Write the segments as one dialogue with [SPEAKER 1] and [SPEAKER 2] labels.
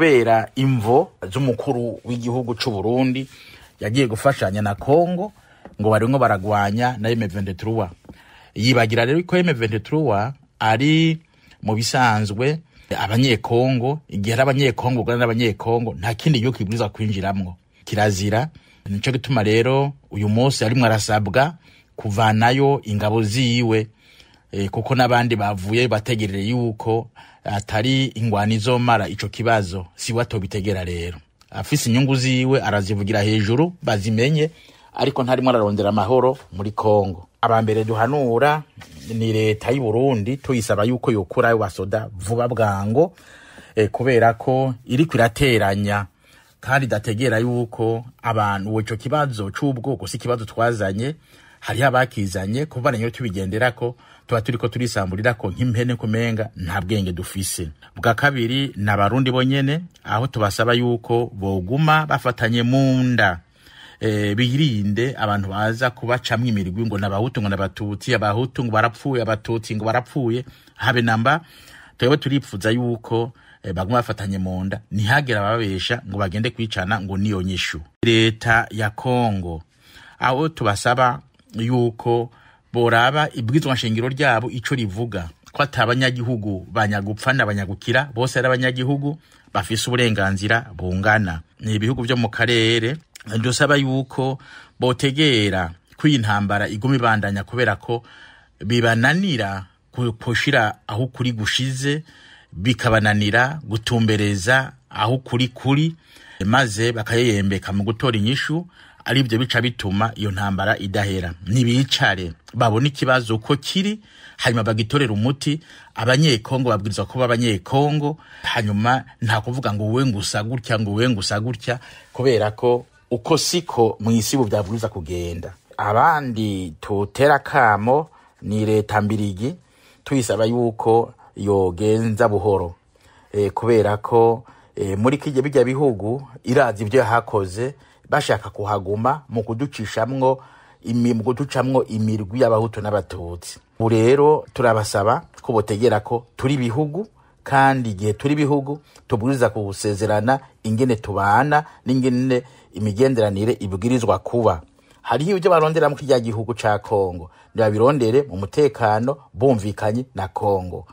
[SPEAKER 1] Kubera imvo z'umukuru w'igihugu c'u Burundi yagiye gufashanya na Kongo ngo barimwo baragwanya na M23, yibagira rero ko M23 ari mu bisanzwe Abanyekongo. Igihe ari Abanyekongo ugana n'Abanyekongo, nta kindi gihugu kibwirizwa kwinjiramwo, kirazira. Nico gituma rero uyu munsi arimwo arasabwa kuvanayo ingabo ziwe, kuko n'abandi bavuye bategereye yuko atari ingwani izomara ico kibazo, siwe atobitegera. Rero afise inyungu ziwe arazivugira hejuru bazimenye, ariko ntarimo ararondera amahoro muri Kongo. Abambere duhanura ni leta y'u Burundi, tuyisaba yuko yokurayo basoda vuba bwango, kubera ko iriko irateranya kandi idategera yuko abantu ico kibazo c'ubwoko si ikibazo twazanye, hariho abakizanye. Kuva rero tubigenderako tuba turiko turisamburirako nk'impene, kumenga nta bwenge dufise. Bwa kabiri ni Abarundi bonyene, aho tubasaba yuko boguma bafatanye mu nda, birinde abantu baza kubacamwo imirwi ngo n'Abahutu, ngo n'Abatutsi, Abahutu ngo barapfuye, Abatutsi ngo barapfuye. Habe namba. Twebwe turipfuza yuko baguma bafatanye mu nda, ntihagire ababesha ngo bagende kwicana ngo niyo nyishu. Leta ya Kongo, aho tubasaba yuko boraba ibwirizwa nshingiro ryabo ico rivuga, ko ata abanyagihugu banyagupfa n'abanyagukira, bose ari abanyagihugu bafise uburenganzira bungana. Ni ibihugu vyo mu karere dusaba yuko botegera ko iyi ntambara iguma ibandanya kubera ko bibananira gushira aho ukuri gushize, bikabananira gutumbereza aho ukuri kuri, maze bakayeyembeka mu gutora inyishu, aribyo bica bituma iyo ntambara idahera. Nibicare babone ikibazo uko kiri, hanyuma bagitorera umuti. Abanyekongo babwirizwa kuba Abanyekongo, hanyuma nta kuvuga ngo wowe ngusa gutya, ngo wowe ngusa gutya, kubera ko uko siko mw'isi ubu byabwirizwa kugenda. Abandi tutera kamo ni leta mbirigi, tuyisaba yuko yogenza buhoro, kubera ko muri kijya bijya bihugu irazi ibyo yahakoze bashaka kuhaguma mu kuducishamwo mu kuducamwo imirwi y'Abahutu n'Abatutsi. Ubu rero turabasaba ko botegera ko turi bihugu, kandi igihe turi bihugu tubwiriza gusezerana ingene tubana n'ingene imigenderanire ibwirizwa kuba. Hariho ibyo barondera mu kirya gihugu ca Kongo, ntibabirondere mu mutekano bumvikanye na Kongo.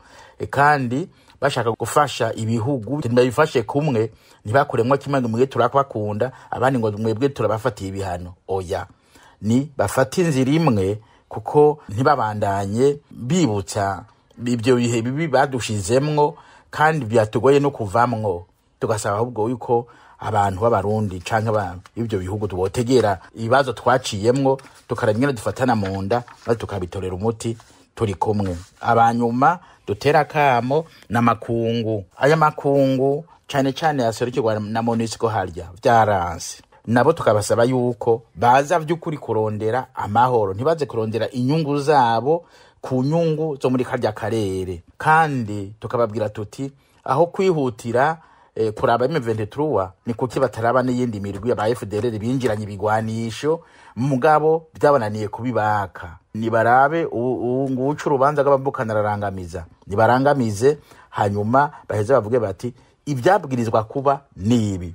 [SPEAKER 1] Kandi bashaka gufasha ibihugu ntibabifashe kumwe, ntibakuremwo kimwe ngo mwebwe turakubakunda, abandi ngo mwebwe turabafatiye ibihano. Oya, ni bafate inzira imwe, kuko ntibabandanye bibutsa ibyo bihe bibi badushizemwo kandi byatugoye no kuvamwo. Tugasaba ahubwo yuko abantu b'Abarundi canke ibyo bihugu tubotegera ibibazo twaciyemwo, tukaraba ingene dufatana mu nda maze tukabitorera umuti turi kumwe. Abanyuma dutera akamo n'amakungu, aya makungu cane cane yaserukirwa na MONUSCO harya vyaranse, nabo tukabasaba yuko baza vy'ukuri kurondera amahoro, ntibaze kurondera inyungu zabo ku nyungu zo muri karya karere. Kandi tukababwira tuti aho kwihutira kuraba M23, ni kuki bataraba n'iyindi mirwi aba FDLR binjiranye ibigwanisho mugabo byabananiye kubibaka? Nibarabe nguca urubanza rw'abavukana ararangamiza, nibarangamize, hanyuma baheze bavuge bati ibyabwirizwa kuba nibi.